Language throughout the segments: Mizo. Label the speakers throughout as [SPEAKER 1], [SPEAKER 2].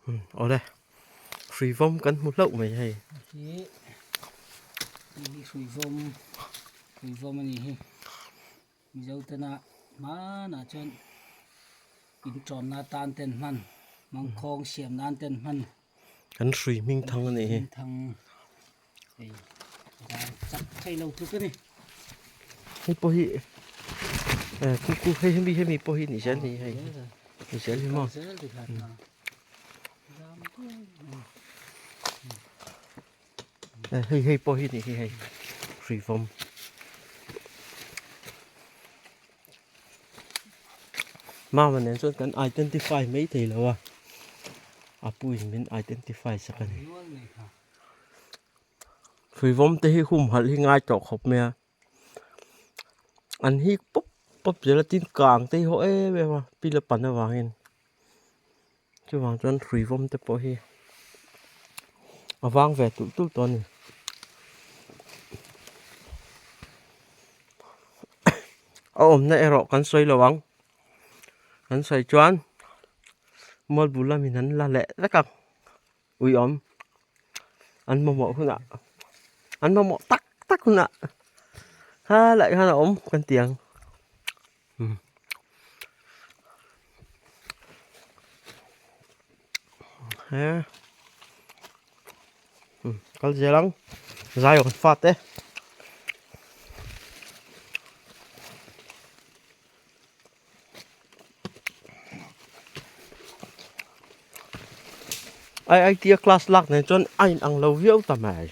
[SPEAKER 1] Awle hrui vawm kan hmu hlauh mai hei.
[SPEAKER 2] Hi hi hrui vawm hrui vawm a ni hi Mizo tena hmanah chuan in tawnna tan ten hman mangkhawng siam nan ten hman.
[SPEAKER 1] Kan hrui hming thang a nih hi.
[SPEAKER 2] Thang hei zai chak thei lo tluk a ni.
[SPEAKER 1] Hei pawh hi eh ku ku hei hemi hemi pawh hi ni zel ni hei ni zel hi maw. Eh hei hei pawh hi ni hi hei hrui vawm. Mama nen chuan kan identify mai thei lo a, a pu in min identify sak a ni. Hruivawm te hi humhalh hi ngai tawh khawp mai a, an hik pawp pawp zel a tin kang te hi haw em em a pil a pan avangin chuvang chuan hruivawm te pawh hi a vang ve tulh tulh tawh a ni. A awmna erawh kan sawi lo ang kan sawi chuan mualbu lamin an la leh vek ang uiawm an mamawh hunah an mamawh tak tak hunah helai hian a awm kan ti ang umm he kal zel ang zaiawn fate. IIT a class lak nen chuan a in ang lo viau ta mai.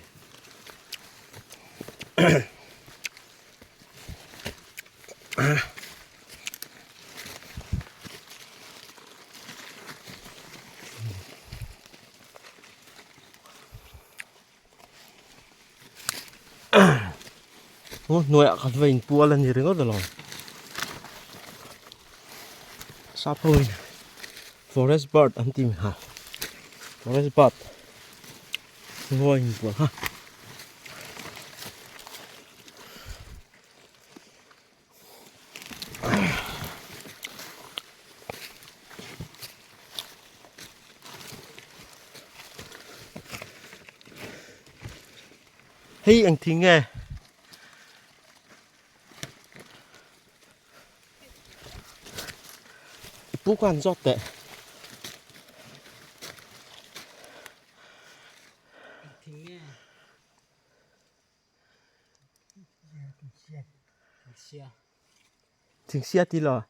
[SPEAKER 1] Hnuaiah khan va inpual a ni ringawt alawm sap ho in forest bird an ti ha forest bird ngawi inpual ha. Hei eng thing nge? I pu khan zawt teh. Thingsia ti lo.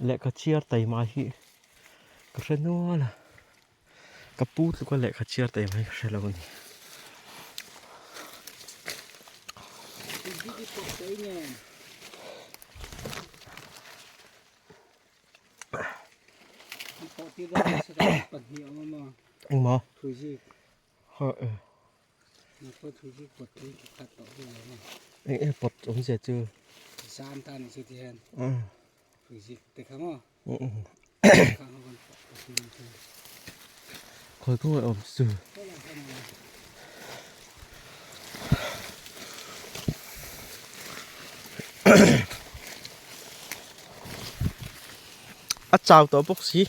[SPEAKER 1] Lehkha chhiar taima hi ka hre nual a ka pu tluka lehkha chhiar taima hi ka hre lo a ni. Engmaw? Eng eng pawt awmzia chu? Khawi khawi awm chu? A chau tawh bawk si.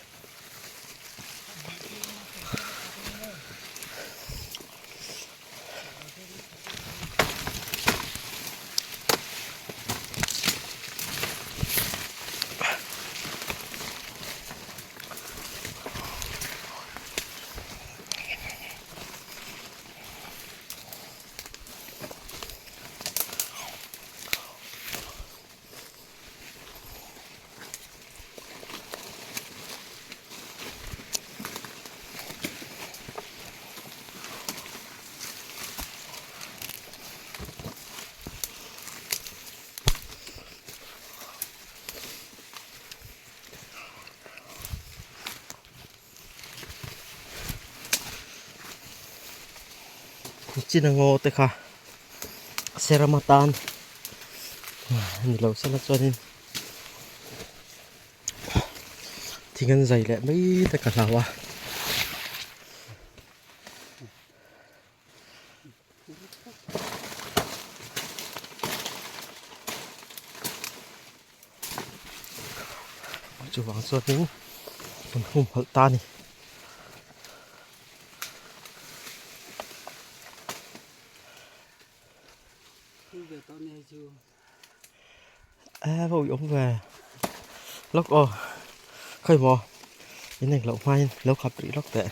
[SPEAKER 1] Chin a ngaw te kha serama tan. Ni lo sela chuanin thing an zai leh mai te ka hlau a. Chuvang chuanin kan humhalh ta a ni. A va uih awm ve lawk aw khawi maw in engloh hmain lo khap rih lawk teh.